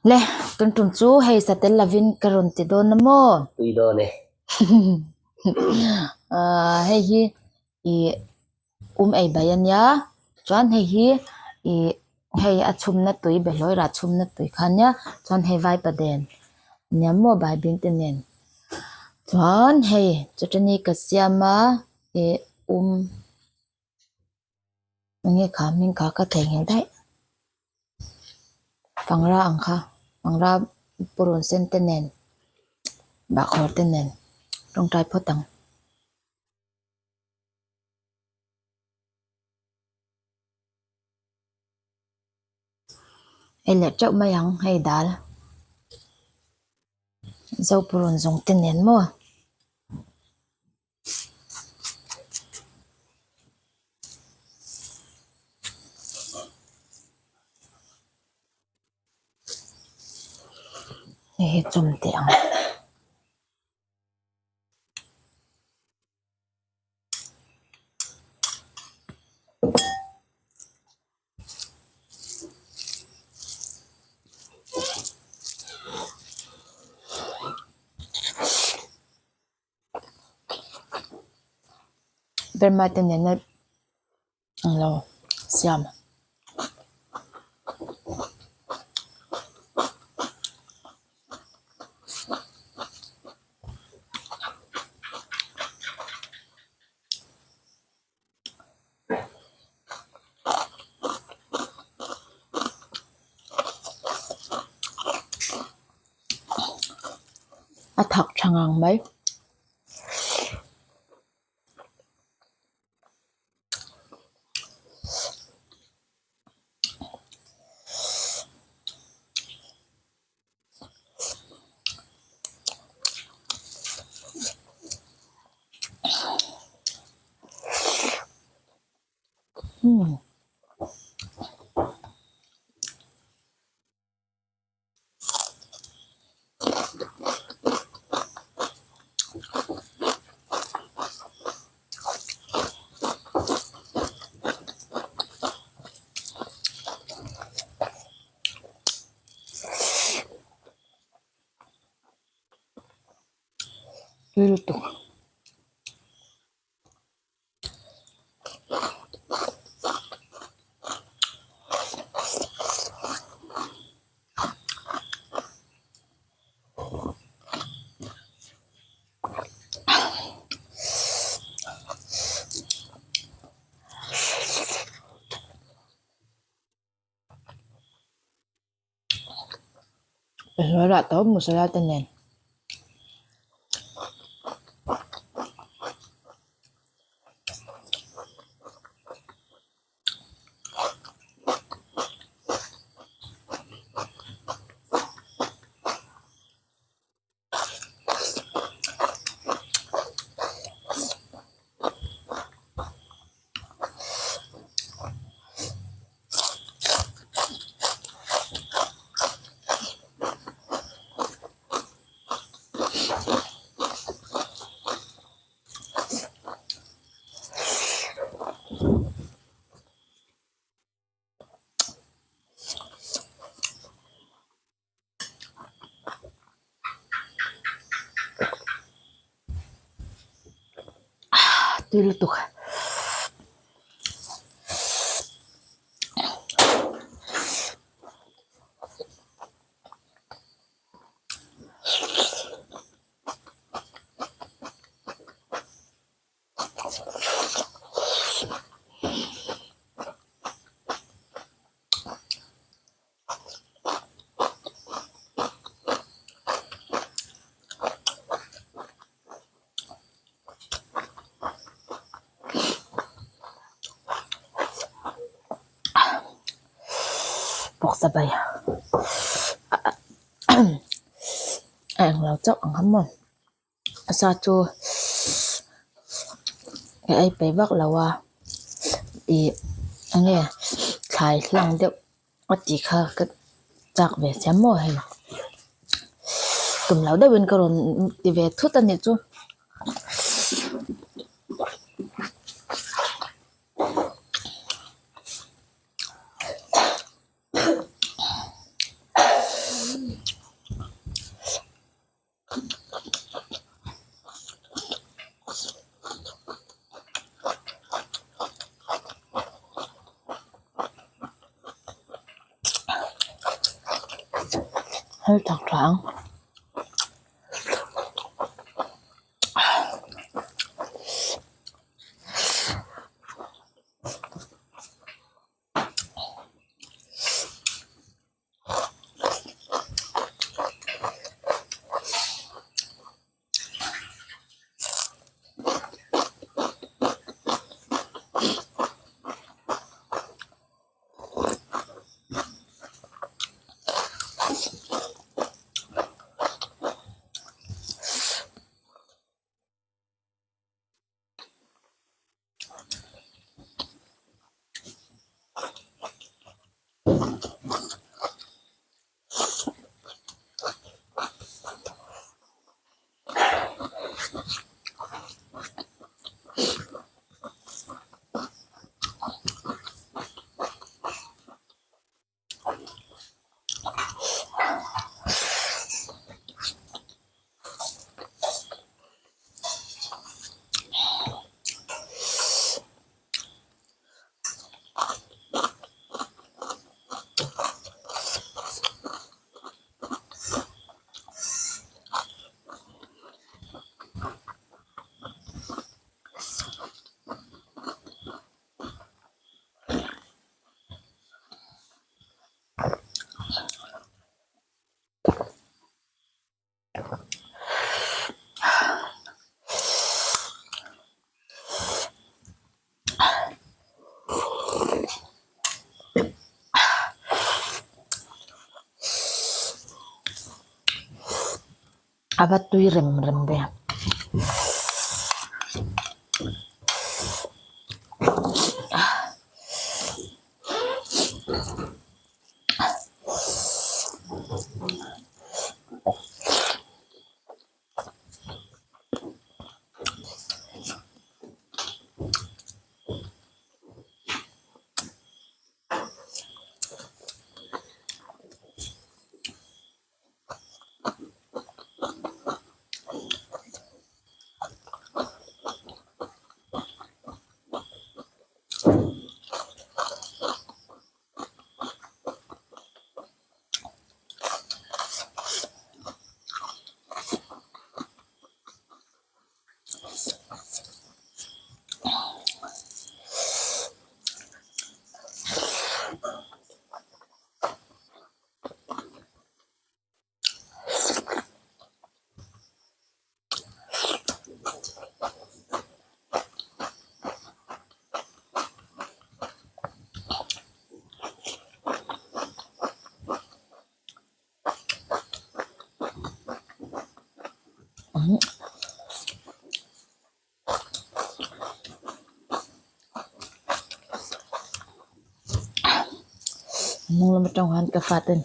Le tun tum chu hei sa tel lovin ka rawn ti dawn a maw? Tui dawn e. Ahh hei hi ih um ei bai a nia chuan hei hi ih hei a chhumna tui behlawi rah chhumna tui kha a nia chuan hei vaipaden a nia maw baibing te nen chuan hei chutani ka siam a ih um. Enge kha hming kha ka theihnghilh daih pangra ang kha pangra purun sen te nen bahkhawr te nen tawngtai phawt ang. Hei leh teuh mai ang hei dal zo purun zawng te nen maw. Hei hi chawm teh ang. Burma te nena ang lo siam. A thak tha ngang mai. Umm. Tui lutuk. Hnuai rah tawp masala te nen. Tui lutuk. Bawksa bai a englo chauh ang kha maw a sa chu ka ei peih vak lo a ih enge thlai hlang deuh a tih kha ka chak ve sia maw hei tum loh deuhin ka rawn ti ve thut a nih chu. Hel tak tha ang. A va tui rem rem ve. Hnung lam atang khan ka faten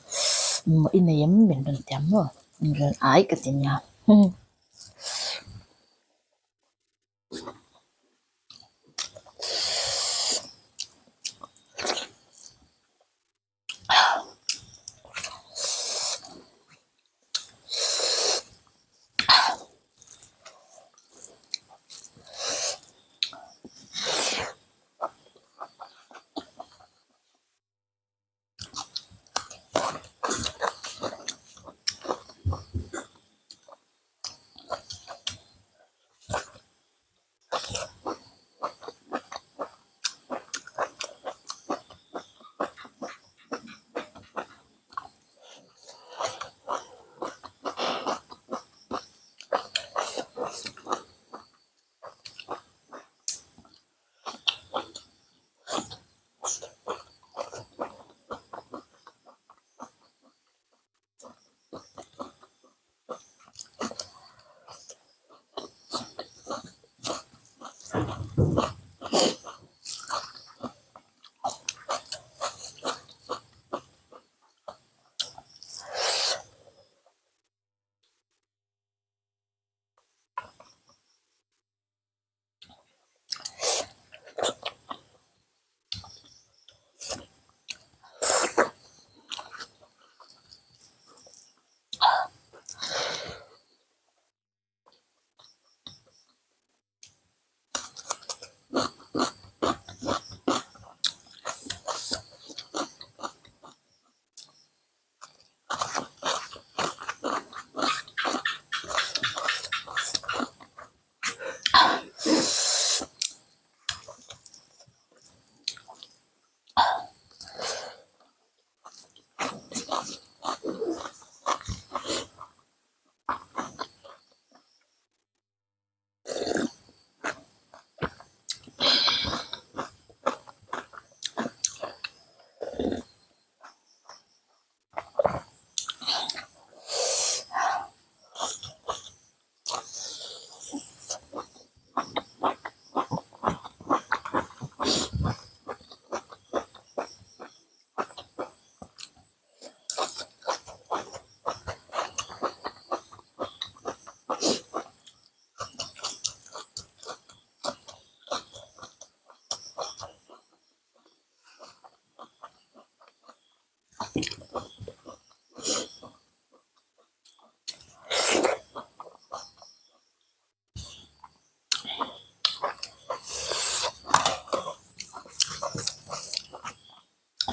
i nei em min rawn ti ang maw min rawn ai ka ti nia.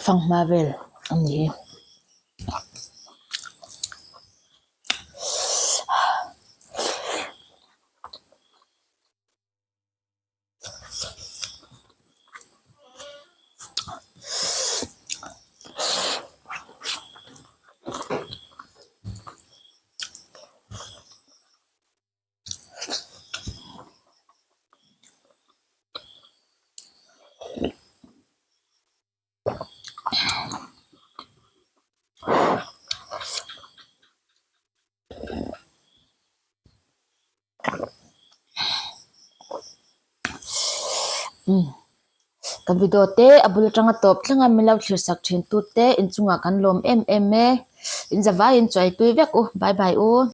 Fanghma vel a ni hi. Umm ka video te a bul atanga tawp thleng a min lo thlir sak thin tu te inchungah kan lawm em em e in zavaiin chawi tui vek u bye bye u.